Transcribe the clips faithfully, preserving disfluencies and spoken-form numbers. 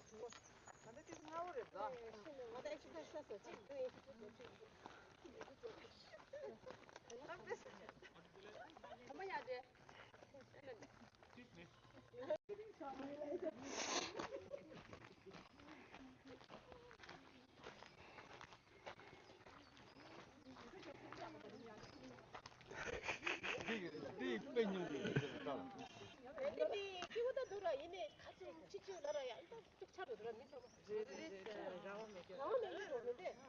ད་ལྟ་དེ་སྔ་བོ་རེད་ད། ང་ད་ཨེ་ཤི་ཁ་ཤས་སོ་གཅིག་ཏུ་ཨེ་ཤི་ཁ་ཤས་གཅིག་ཏུ། ད་མ་ཡ་དེ། འདི་དཔེ་ཉུང་གི་རེད་ད། འདི་འདི་སྐྱིད་པོ་ད་འདུག་ར། ཡིན་ནའི་ཁ་ཚུགས་ཕྱི་ཕྱི་ལ་ར་ཡ་ད་ཅུག་ཆ་འདུག་ར། མི་ཚང་མ་རེད་རེད་རེད། རང་དབང་མེད་ཀྱི་རང་དབང་མེད་ཀྱི་རོ་མི་འདི་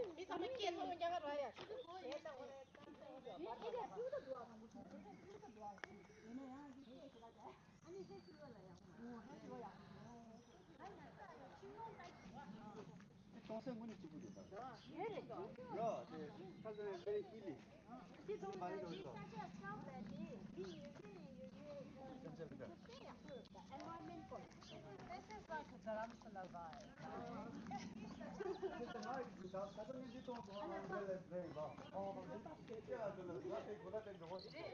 མི་ཚང་མ་སྐད་ཚང་མ་རྒྱག་ག་ར་ཡ་ཆུ་ཚོད་གོ་ཡ་ད་འོ་ར། ཡིན་ན་ཡང་འདི་སྐད་ཆ་ལ་ད། ཨ་ནི་ཧེ་ཚུར་ལ་ཡང་། ཨོ་ཧེ་ཚུར་ལ་ཡང་། ཨ་ཡ་ད་ཆུ་ཡོང་ད། ཅོང་སེ་དངོས་གནས་གཅིག་པུ་རེད་ད། ཧེ་རེད་དོ། ཡ་དེ་ཁ་ཚ་ནས་ཧེ་ཧི་ལི། ཅི་ཚོང་ད་ཅི་ས་ཆ་ཆགས་པ་དེ་མི་ཡོད་ཚད་ཡོད་ཚད་ཅན་ཅན་རེད་ད། དཔེ་ཡག་པོ་ཡོད་ད། ཨེན་ཝའི་རོན་མེན་ཊི་ཀོ་ལ། This is like a Dharamshala vibe.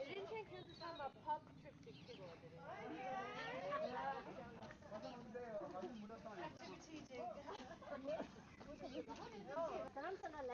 རིན་ཆེན་ཁྱོད་ཚོ་ཚང་མ་pub trip ཅིག་ཁྲིད་དགོས་དེ་རེད། རྡ་རམ་ས་ལ་ལ་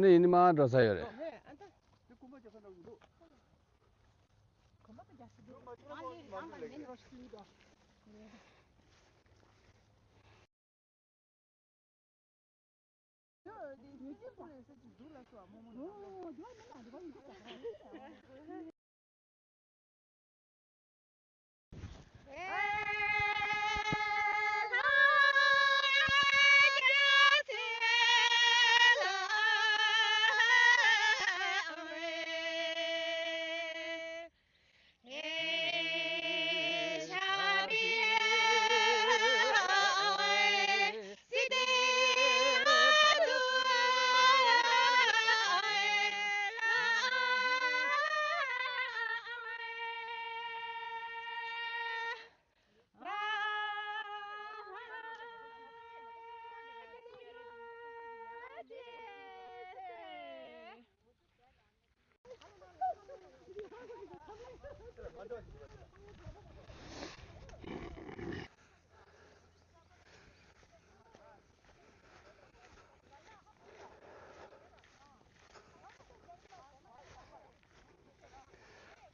ནི་ཡིན་ནི་མ་འགྲོ་ས་ཡོད་རེད།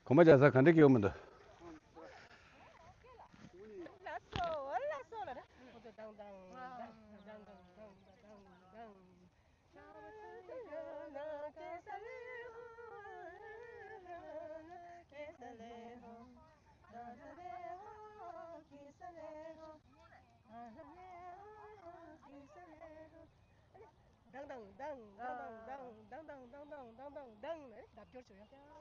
གོམ་པ་རྒྱག་ས་ག་འདྲ་སྐྱིད་པོ་མི་འདུག་དང་དང་དང་དང་དང་དང་དང་དང་དང་དང་དང་དང་ལྡབ་སྐྱོར་བྱོས་ཡ།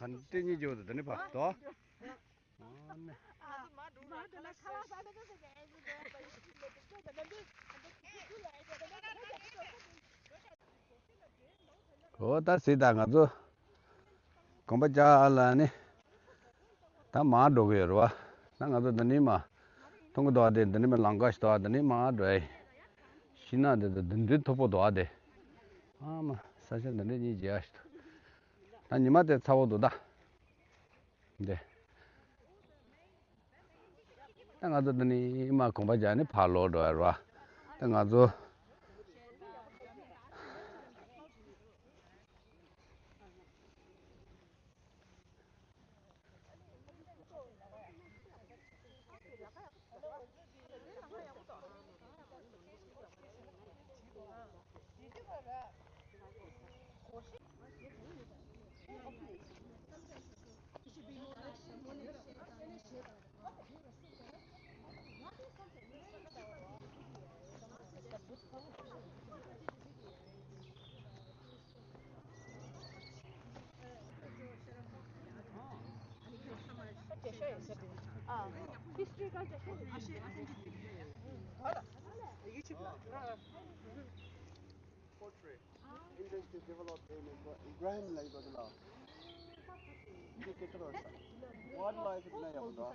ག་འདྲ་གཉིས་བརྗོད་དུ་དེ་ནི་བར་དོ། འོ་ད་སྲིད་ད་ང་ཚོ་གོམ་པ་རྒྱག་ཨ་ལ་ནི་ད་མར་འགྲོ་གི་ཡོད་རེད་བ། ད་ང་ཚོ་འདི་ནས་མར་མཐོང་གི་འདུག་ཨ། དེ་འདི་ནས་མར་ལམ་ཁ་ཞིག་འདུག་ཨ། འདི་ནས་མར་འགྲོ་ཡ་ཡིན། ཤིང་ནགས་དེ་ཚོ་འདི་འདྲའི་མཐོ་པོ་འདུག་ཨ། དེ་ཨ་མ་ས་ཆ་འདི་འདྲའི་གཉིས་མཇལ་ཡ་ཞིག་འདུག་ད་ཉི་མ་དེ་ཚ་བོ་འདུག་ད། འདི། ད་ང་ཚོ་འདི་ནས་མར་གོམ་པ་རྒྱག་ནས་ཕར་ལོག་འགྲོ་ཡ་རེད་བ། ད་ང་ཚོ། Portrait. Industry developed in Ibrahim la iba de la. Ni ke tro sa. Wildlife na ya da.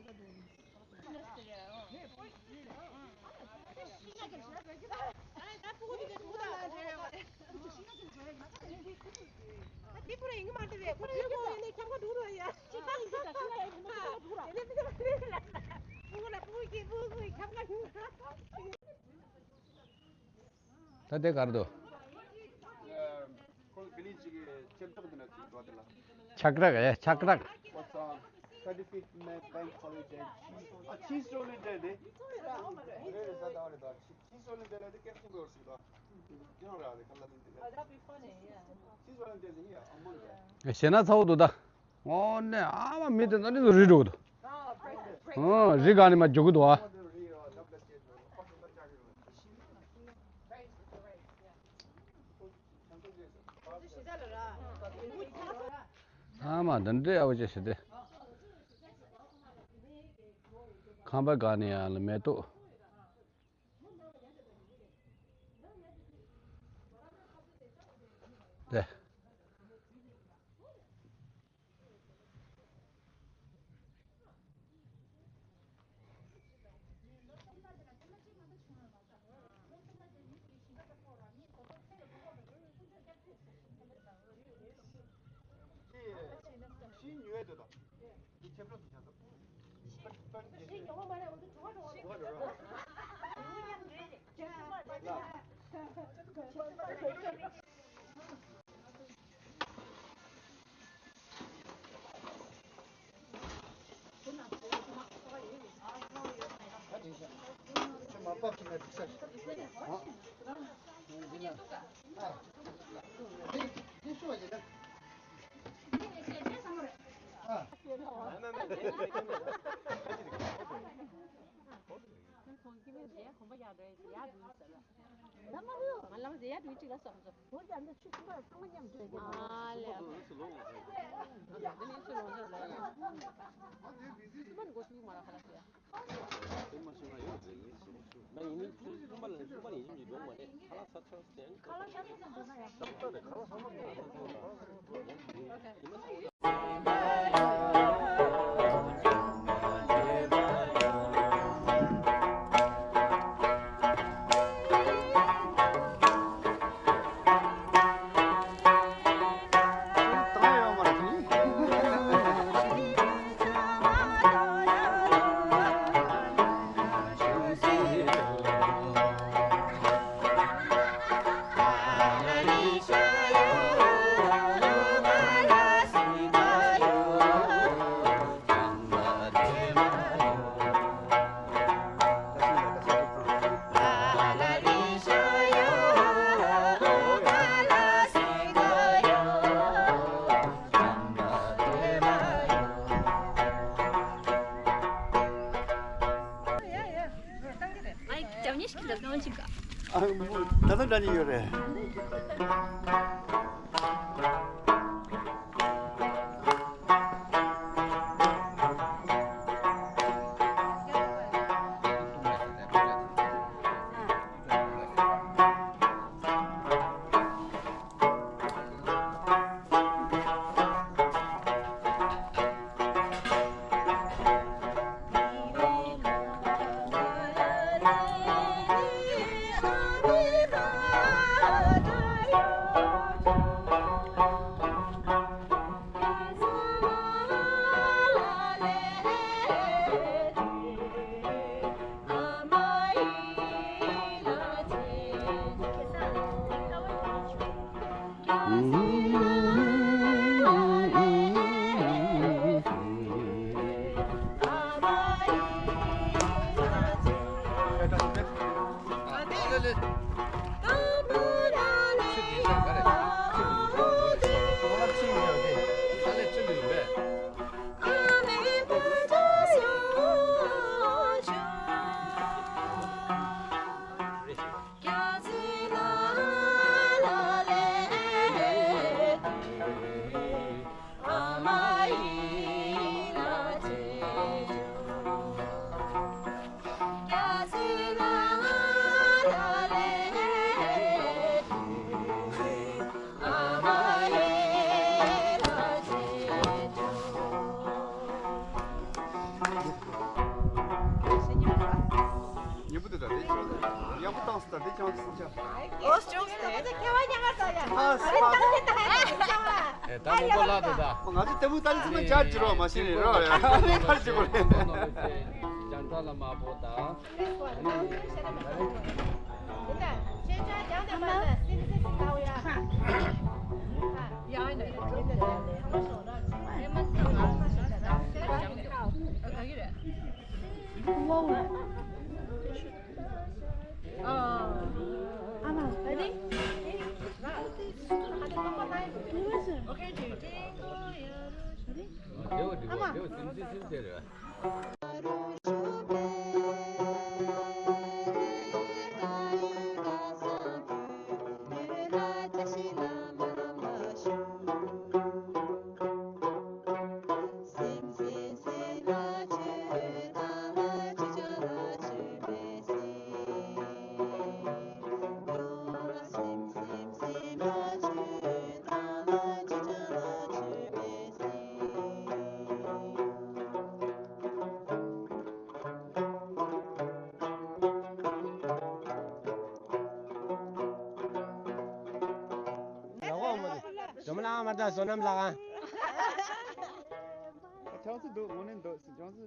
ད་དེ་གར་འདུག་ཁོང་བི་ལེ་ཇི་གི་ཆབ་བྲག་དེ་ན་ཅིག་འགྲོ་དེ་ལ། ཆག་རག་ཡ་ཆག་རག What's on? Thirty-fifth May Bank Holiday. ཨ་ཕྱིས་སོ་ནི་དེ་དེ། རེ་རེ་ས་ད་རེ་ད་ཕྱིས་སོ་ནི་དེ་ལ་དེ་སྐད་གསུང་བར་སྲིད་ད། ཁྱོད་རང་ར་དེ་ཁ་ལ་དེ་དེ་ལ། ཕྱིས་སོ་ནི་དེ་དེ་ཡ་ཨ་མོ་ལ། ཞེ་ན་ཚ་བོ་འདུག་ད། ཨོ་ནས་ཨ་མ་མི་དེ་ཚོ་འདི་ཚོ་རི་འགྲོ་གི་འདུག་ཨོ་རི་སྒང་ནས་མར་རྒྱུག་གི་འདུག་ཨ། ཨ་མ་འདི་འདྲའི་ཨ་བ་ཅེ་ཞེ་དེ། ཁང་པ་སྒང་ནས་ཡང་ལ་མེ་ཏོག་དེ། ཁོང་སྐྱེ་དམན་རྫས་གོམ་པ་རྒྱག་འདྲ་ཡ་ཟེར་ཡ་འདུག་ཟེར་ལ། ང་ལ་མ་ཟེར་ཡ་འདུག་ཅིག་ལ་བསམ་སོང་། བོད་ཀྱི་ཨ་མདོ་ཆུ་ཚང་མ་ཚང་མ་མཉམ་དུ་ཡོད་ཀྱི། ཨ་ལེ། འདི་ནི་ཆུ་ལོངས་སྤྱོད་ལ་ཡ། ཚང་མ་ནི་སྒོ་ཕྱུགས་མ་ར་ཁ་ལ་ཟེར་ཡ། ཨ་ཡ་རྒྱབ་གཉིས་ཤིག་གིས་ད་གང་ཅིག་ག་ཨ་ད་ལྟ་འདྲ་ཉིད་ཡོད་རེད། ཉིན་པོ་དེ་དང་དེ་ཅང་ཡག་པོ་བཏང་སོང་། ད་དེ་ཅང་སོང་ཅང་། ཨོ་ཅོག་སྟེ། ཁྱེད་བ་ཉག་ད་ཡ། ཨ་སི་ཨ་སི། ཨེ་ད་མོ་གོ་ལ་དེ་ད། ང་ཚོ་དེ་མོ་ད་ནི་ཚང་མ་ཇ་ཇི་རོ་མ་ཤེས་རེད་རོ། ཨ་ནི་ཁར་ཇི་གོ་རེད། ཇན་ད་ལ་མ་པོ་ད། ལ་འོག་མ་རེད། ཇོ་མོ་ལགས་མ་རེད། བསོད་ནམས་ལགས། ཆང་སི་འདུག་དངོས་གནས་འདུག་ཆང་སི།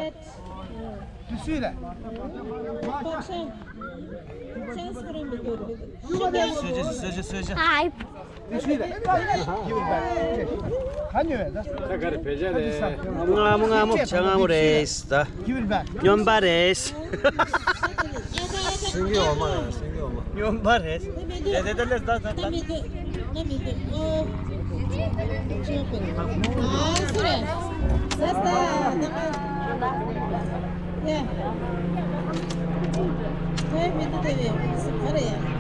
དེ་སུས་རེད། ཤེས་ཀྱི་ཤེས་ཀྱི་ཤེས་ཀྱི། ཨའི། དེ་སུས་རེད། ག་ཉོས་ད། ད་ག་རེ་བེད་སྤྱད་རེད། ང་མོ་ང་མོ་ཆ་ང་མོ་རེད་ད། སྨྱོན་པ་རེད། སེང་གེ་འོ་མ་རེད། སེང་གེ་འོ་མ། སྨྱོན་པ་རེད། དེ་དེ་དེ་ལས་ད་ད་ད། ཨ་སུ་རེད། ས་ས་ད་ཡ། ཁོའི་མི་འདུག་དེ་བས་སུ་ག་རེ་ཡ།